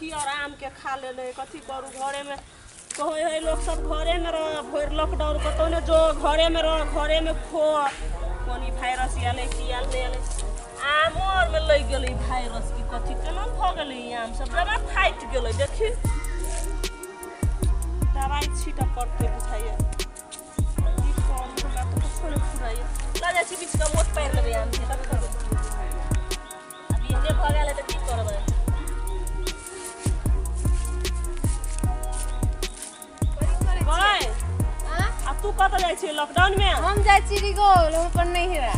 मक्खी और आम के खा लेले। कथी करू, घरे में कहै है लोग सब घरे में रह, भरि लॉकडाउन कतौ ने जो, घरे में रह, घरे में खो। कोन ई वायरस आयल है की आयल नहि आयल, आमो आर में लगि गेलै वायरस की कथी, केना भऽ गेलै ई आम सब जरा फाटि गेलै। देखी दवाइ छीटऽ पड़तै बुझाइए। की करू, हमरा तऽ कुछो नहि फुराइए। लऽ जाइ छी बीच कऽ मोट पारि लेबै आम के, कथी करबै आब, एहने भऽ गेल है तऽ की करबै। गय आ तू कतऽ जाइ छी लॉकडाउन में? हम जाइ छी रिगोल, हम अपन नैहरा।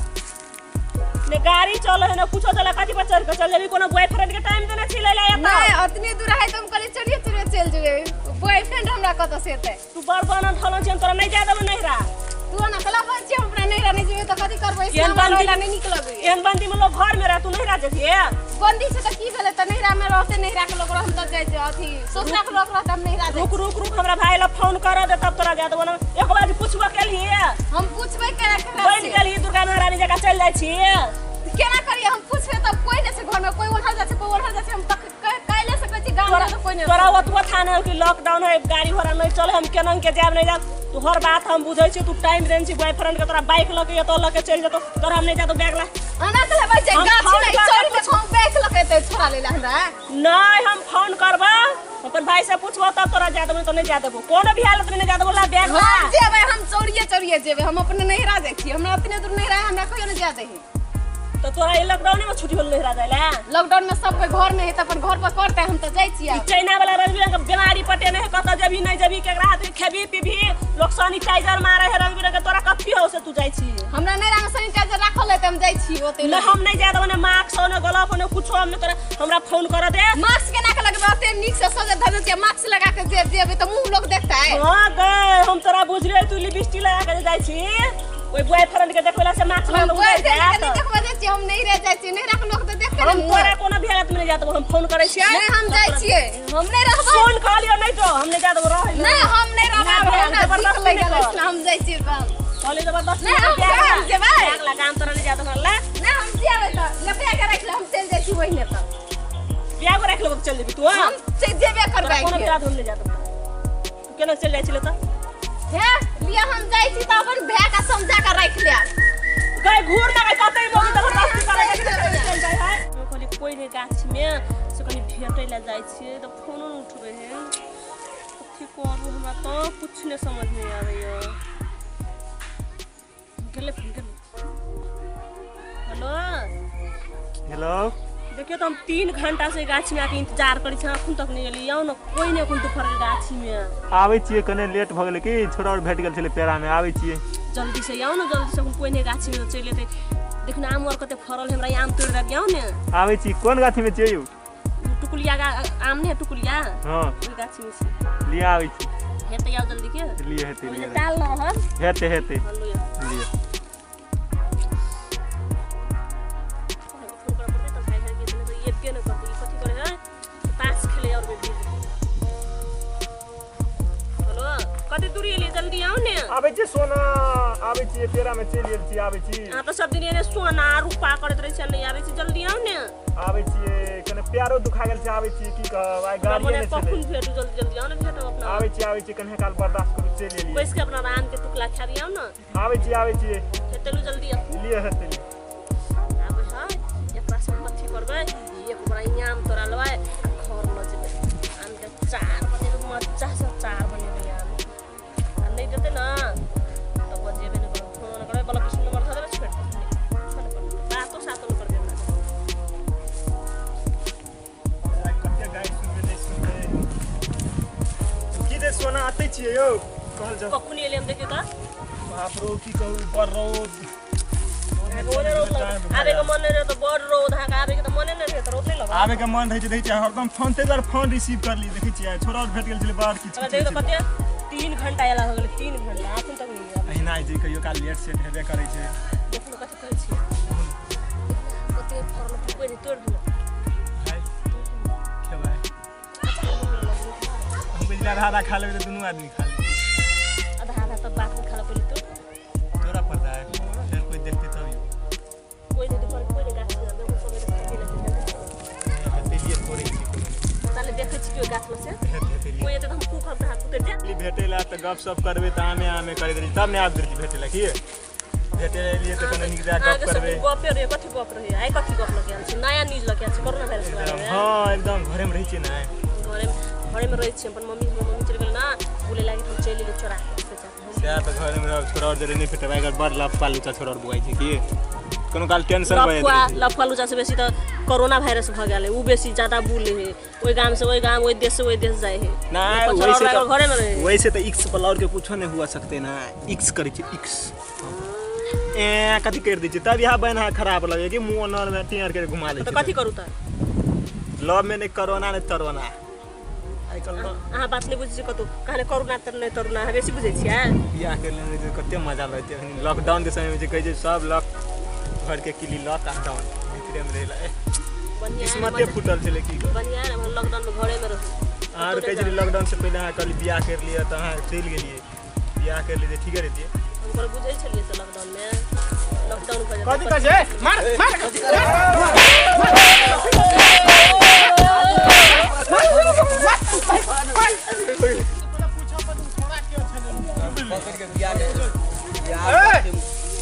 ने गाड़ी चले है ने कुछो चले, कथी पर चढ़ के चल जेबी? कोनो बॉयफ्रेंड के टाइम देने छी लै ला एतऽ? नहि, ओतने दूर है तऽ हम कहलियै चलिए चलिए चलि जेबै। बॉयफ्रेंड हमरा कतऽ से एतै? तू बड़ बनल ठलन छी, हम तोरा नहि जाय देबौ नैहरा। तू ओना कला बन छी, हम अपना नैहरा नहि जेबै तऽ कथी करबै? केहन हमरा बंदी? रहै ला नहि नीक लगैए। एहन बंदी में लोग घर में रह, तू नैहरा जेबही? बंदी छै तऽ की भेलै, तऽ नैहरा मे रहतै नैहरा के लोक, हम तऽ जाइ अथी ससुरा के लोक रहतै, हम नैहरा जाइ। रुक रुक रुक, हमरा भाई ला फोन कर दे तब तोरा जाय देबौ ना। एक बार पूछबो केलही? हम पूछबै केना केना बनि से? गेलही दुर्गा महारानी जकाँ चलि जाइ छी। केना करियै, हम पूछबै तब कोई नहि छै घर में, कोई ओन्हर जाइ छै कोई ओन्हर जाइ छै। हम तऽ काल्हि से कहै छी गाम तोरा जाय कोई नहि। तोरा ओतबो था नहि कि लॉकडाउन है, गाड़ी घोड़ा नहीं चले, हम केना के जायब नहीं जायब। तोहर बात हम बुझै छी, तू टाइम देने छी बॉयफ्रेंड के, तोरा बाइक लऽ के एतऽ लऽ के चलि जेतौ, तोरा हम नहीं जातो बैग ला। अना तऽ लेबै छै हम गाछी फोन नहि करबै। चढ़ि के हम बैग लऽ के एतै छोड़ा लै हमरा। नहीं, हम फोन करबा अपन भाई से पूछबो तब तोरा जाय देबो, तो नहीं जाय देबो, कोनो भी हालत में नहीं जाय देबो। ला बैग ला। हम जेबै, हम चोरिये चोरिये जेबै, हम अपने नैहरा जाइ छी। हमरा ओतने दूर नैहरा है, हमरा कहियो नहि जाय दही। तो तोरा ई लॉकडाउन में छुट्टी होल नैहरा जाय ला? लॉकडाउन में सब कोई घर में है तऽ अपन घर पर करतै, हम तऽ जाइ छी ई आब। चाइना वाला रंग बिरंग के बीमारी पटेने है, कतऽ जेबही नहीं जेबही, केकरा हाथ में खेबी पीबी, लोग सैनिटाइजर मारे है रंग बिरंग के, तोरा कथी हो से तू जाइ छी? हमरा नैहरा में सैनिटाइजर राखल है तऽ हम जाइ छी ओतै। नहीं, हम नहीं जाय देबो, ने मास्क हो ने ग्लव हो ने कुछो। हम नहीं तोरा, हमरा फोन कर दे। मास्क केना के लगबै? ओते नीक से सजल धजल छियै, मास्क लगा के जे जेबै तऽ मुंह लोग देखतै। हाँ गए, हम तोरा बुझलियै, तू लिपस्टिक लगा के जे जाइ छी ओहि बॉयफ्रेंड के देखबै ला से मास्क हम लगा के बॉयफ्रेंड के जायत। नहि देखबै जाइ छियै, हम नैहरे जाइ छियै, नैहरा के लोग तऽ देखतै ने हम मुंह। तोरा कोनो भी हालत में नहीं जाय देबो, हम फोन करै छियै। नहि, हम जाइ छियै, हम नहि रहबै। फोन कहलियो नहीं जो, हम नहीं जाय देबो, रह। नहि, हम नहि रहबै। ना भाई, हमरा जबरदस्ती दिख लागि नहि गेल कर। अछि, हम जाइ छियै गाम। कहलियो जबरदस्ती नहि, हम बैग ला। गाम जेबै। बैग लगा, हम तोरा नहीं जाय देबो, ला। नहि, हम जेबै तऽ लपटा के राखि ले, हम चलि जाइ छी ओहिने तऽ। बैग राखि लेबो तऽ चलि जेबही तू? हम जेबे तोरा करबै। कोनो भी हालत में हम नहीं जाय देबो, तू केना चलि जाइ छिलै तऽ? हे लिअ, हम जाइ छी तऽ अपन भाय के समझा के राखि लेब। गए घूर ना गए, कतै मोगी जबरदस्ती करै हम छै, चलि जाइ है। हम कहली कोइ नहि गाछीमे से कनि भेटै लए जाइ छियै तऽ फोनो नहि उठबै है। कथी करू, हमरा तऽ कुछ नहि समझ नहि आबैए। गेलै फोन, गेलै। हेलो। हेलो। देखियौ तऽ हम 3 घंटा से गाछीमे आके इंतजार करै छी, अखन तक नहि एलियै। आउ ने, कोइ नहि एखन दुपहरके गाछीमे। आबै छियै, कने लेट भऽ गेलै कि छोरा आओर भेट गेल छलै पेड़ामे, आबै छियै। जल्दी से आउ ने, जल्दी से, एखन कोइ नहि गाछीमे तऽ चलि एतै। देखियौ ने आम आर कते फड़ल है, हमरा ई आम तोड़ि देब, आउ ने। आबै छी। कोन गाछीमे छियै यौ? टुकुलिया आम नहि है टुकुलिया? हँ। ओहि गाछीमे छै। लिअ, आबै छी। हेतै, आउ जल्दी के। लिअ, हेतै। ओहिमे लिअ। ताल न रहल। हेतै हेतै। हँ, लिअ। लिअ। फोन करऽ पड़तै तऽ भाइ भाइ के, नहि तऽ एबे नहि करतै। ई कथी करै है, ताश खेलै और में। हेलो, कते दूरी एलियै? जल्दी आउ ने। आबै छी सोना, आबै छी, पेड़ामे चलि गेल छी, आबै छी। अहाँ तऽ सब दिन एने सोना रूपा करैत रहै छी, नहि आबै छी। जल्दी आउ ने। आबै छियै, कने प्यारो दुखा गेल छै, आबै छी। की कहब, आइ हमरा गाड़िए मने नहि कखन छलै। भेटू? जल्दी जल्दी आउ ने, भेटब अपना। आबै छी आबै छी, कने काल बर्दाश्त करू, चलि एलियै। बैस के अपना आम के टुकड़ा खाबी, आउ ने। आबै छी आबै छी। हेतै, जल्दी आउ। लिअ, हेतै, लिअ। आबै है, एकरा से कथी करबै? एक बोरा आम तोड़ा लेबै आ घर लऽ जेबै, आमके चार बनेबै, मजा से चार बनेबै आम। आ नहि देतै ने तऽ बजेबे नहि करबै, फोन करबै, ब्लॉक नंबर धऽ देबै, छोड़ि देबै, कुछो नहि करबै, बातो सातो नहि करबै हमरा। आइ कते गारि सुनबै, नहि सुनबै की जे। सोना, अतै छियै यौ, कहल जाउ। कखन एलियै हम, देखियौ तऽ। बाप रौ, की कहू, बड़ रौद। ओने रौद लगै, आबैके मन नहि रहै तऽ बड़ रौद अहाँके, आबैके तऽ मने नहि रहै तऽ रौद नहि लगै? आबे के मन रहै छै, देखै छियै हरदम फोन, ताहि दुआरे फोन रिसीव करली। देखै छियै छोरा आओर भेट गेल छलै, बड़ किछु हमरा देखियौ तऽ कते 3 घंटा आयला हो गेलै, 3 घंटा, अखन तक नहि आयल। अहिना होइ छै, कहियो काल लेट सेट हेबे करै छै। देखू ने कथी कहै छियै, कते फड़ल, कोइ नहि, तोड़ि दियौ। खाइ खेबै? हम बुझलियै आधा आधा खा लेबै तऽ दुनू आदमी खा लेबै। आधा आधा तब बात में खा लो, पहिले तोड़। तोरा पड़ता है, फेर कोई देखते तब यौ। कोइ नहि देखल, कोइ नहि गाछ में, देखो सब खाइ लेते, जल्दी। हेतै, लिए, तोड़ै छी, कोनो नहि। ताले देखै छी केओ गाछ में से कोई एतै तऽ हम कूखब तऽ अहाँ उतरि जायब। भेटै ला तऽ गप सप करबै तऽ आमे आमे करैत रही तब ने आबि गेल भेटै ला की भेटै ला एलियै तऽ कने नीक जकाँ गप अहाँके सब करबै। दिन गपे रहै, कथी गप रहै? आइ कथी गप लऽ के आयल छी? नया न्यूज लऽ के आयल छी कोरोना वायरस के बारेमे? हँ एकदम घरेमे रहै छियै ने। घरेमे रहै छी अपन मम्मी, हमर मम्मी चलि गेल ने बोले लागि, हम चलि एलियै चोरा के बेचा के। सएह तऽ घरेमे रहब, छोड़ा आओर जरे नहि भेटब। आइ काल्हि बड़ लफा लुचा छोड़ा आओर बुआइ छै की कोनो काल टेंशन भऽ लफुआ जाइत रहै छै। लफुआ लुचा से बेसी तऽ कोरोना वायरस भऽ गेल है, उ बेसी ज्यादा बुले है, ओहि गाम से ओहि गाम, ओहि देश से ओहि देश जाइ है। नहि लफुआ वैसे छोड़ा तऽ घरेमे रहै है। वैसे तऽ इक्स पर के कुछो नहि हुआ सकते ना, इक्स करै छै इक्स ए कथी करि दै छै तब इएह बहन अहाँ खराब लगै कि मुँह नर में टेर के घुमा दै तऽ छै। कथी करू तऽ? लव में नहि करोना नहि तरोना आइ काल्हि अहाँ बात नहि बुझै छी कतहु, कहने करुणा तर नहि तरुणा, अहाँ बेसी बुझै छियै। बियाह कर लेने रहियै कते मजा लगतै। अखन लॉकडाउन के समय में जे कहै छै सब लॉक घर के किली लॉक आ डाउन भीतरे में रहै बढ़िआँ किस्मते फूटल छलै की कहू। बढ़िआँ रहै, हम लॉकडाउनमे घरेमे रहू। अहाँ आर कहै छलियै लॉकडाउन से पहिले अहाँ कहली बियाह कर लिअ तऽ अहाँ चलि गेलियै, बियाह कर लियै ठीके रहितियै। हम कोनो बुझै छलियै से लॉकडाउनमे लॉकडाउन भऽ कथी जेतै। कहै छै? मार मार।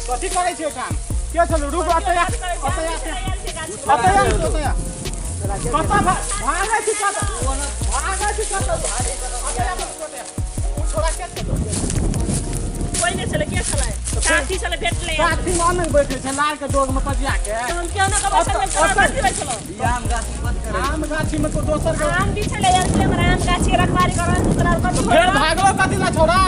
कथी करै छियै काम के छलू? रुक, अतै आ, अतै आ, अतै आ, अतै आ। कतऽ भागै छी? कतऽ भागै छी? कतऽ? अतै आ, अतै आ। उ छोड़ा के छलू? कोइ नहि छलै, के छलै? साथी छलै, भेटलै। साथी मे नहि बैठे छै लार के डोग में पजिया के। तऽ हम केना कहबै छलै? तोरा कथी होइ छलौ? आम गाछी में तो दोसर के आम भी छलै, आयल छलै हमर आम गाछी के रखवारी करल, तोरा आर कथी फेर भागलो कथी ला छोड़ा?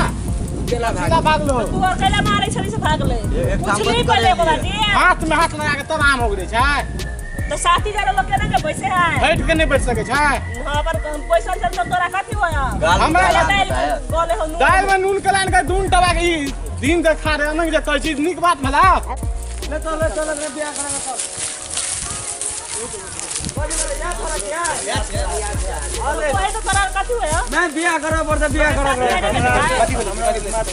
सीधा भागलो। तू और कैला मारै छली से भागलै? पुछली पहिले एको बार जे हाथ में हाथ लगा के तब आम उगरै छै। तऽ साथी जरे लोग केना के बैसे है? हटि के नहि बैठ सकै छै। हाँ पर हम बैसल छल तऽ तोरा कथी होय? हमरा दालि गले हो नून। दालि में नून के लानि के दून टबा के ई दिन देखा रे अनंग जे कहै छी नीक बात भेला। ले चल, ले चल, ले बियाह करा के चल। कोइ तऽ तोरा कथी होय? मैं बियाह करऽ पड़तै, बियाह करऽ पड़तै।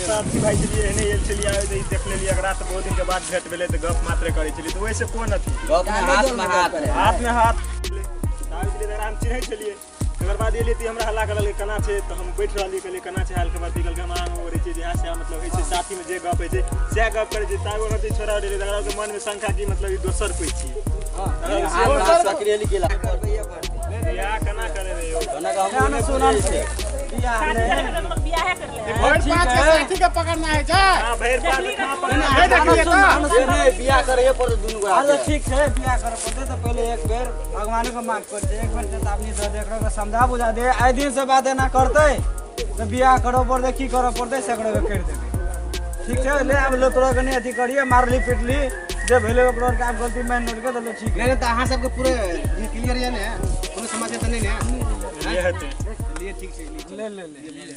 साथी भाई छलियै एहने आयल छलियै आबै तऽ ई देख लेलियै एकरा तऽ बहुत दिन के बाद भेट भेलै तऽ गप मात्रे करै छलियै तऽ ओहिसँ कोन अथी गप में हाथ में हाथ हाथ में हाथ आबै छलियै तऽ एकरा हम चिन्है छलियै। तकर बाद एलियै तऽ ई हमरा हल्ला करलकै केना छै, तऽ हम बैठ रहलियै, कहलियै केना छै हाल खबर। तऽ कहलकै हम आम उगरै छियै जे सएह मतलब होइ छै साथीमे जे गप होइ छै सएह गप करै छै। ताबे ओना छोड़ा गेलै तकरा बाद मनमे शंका की मतलब ई दोसर कोइ छियै। बियाह केना करेबै यौ? साथी जरे लोग बियाहे कर ले। भरि पाँच के साथी के पकड़ना है छै। हाँ, भरि पाँच कहाँ पकड़ना हे देखलियै तऽ बियाह करैए पड़तै दुनू गोरा। अच्छा ठीक छै, बियाह करऽ पड़तै तऽ पहिले एक बेर भगवान के मांग करतै, एक बेर चेतावनी दऽ दे, एकरा के समझा बुझा दे, आइ दिन से बात एना करतै तऽ बियाह करऽ पड़तै। की करऽ पड़तै से एकरो के करि देबै। ठीक छै, ले आब लो तोरा के नहि अथी करिए, मारली पिटली जे भेलै ओकरो आरके आब गलती मानि लेलकै तऽ ले ठीक। नहि तऽ अहाँ सबके पूरे क्लियर यऽ ने? कोनो समस्या तऽ नहि ने? ये हेतै। लिए ठीक छै। ले ले ले। ले।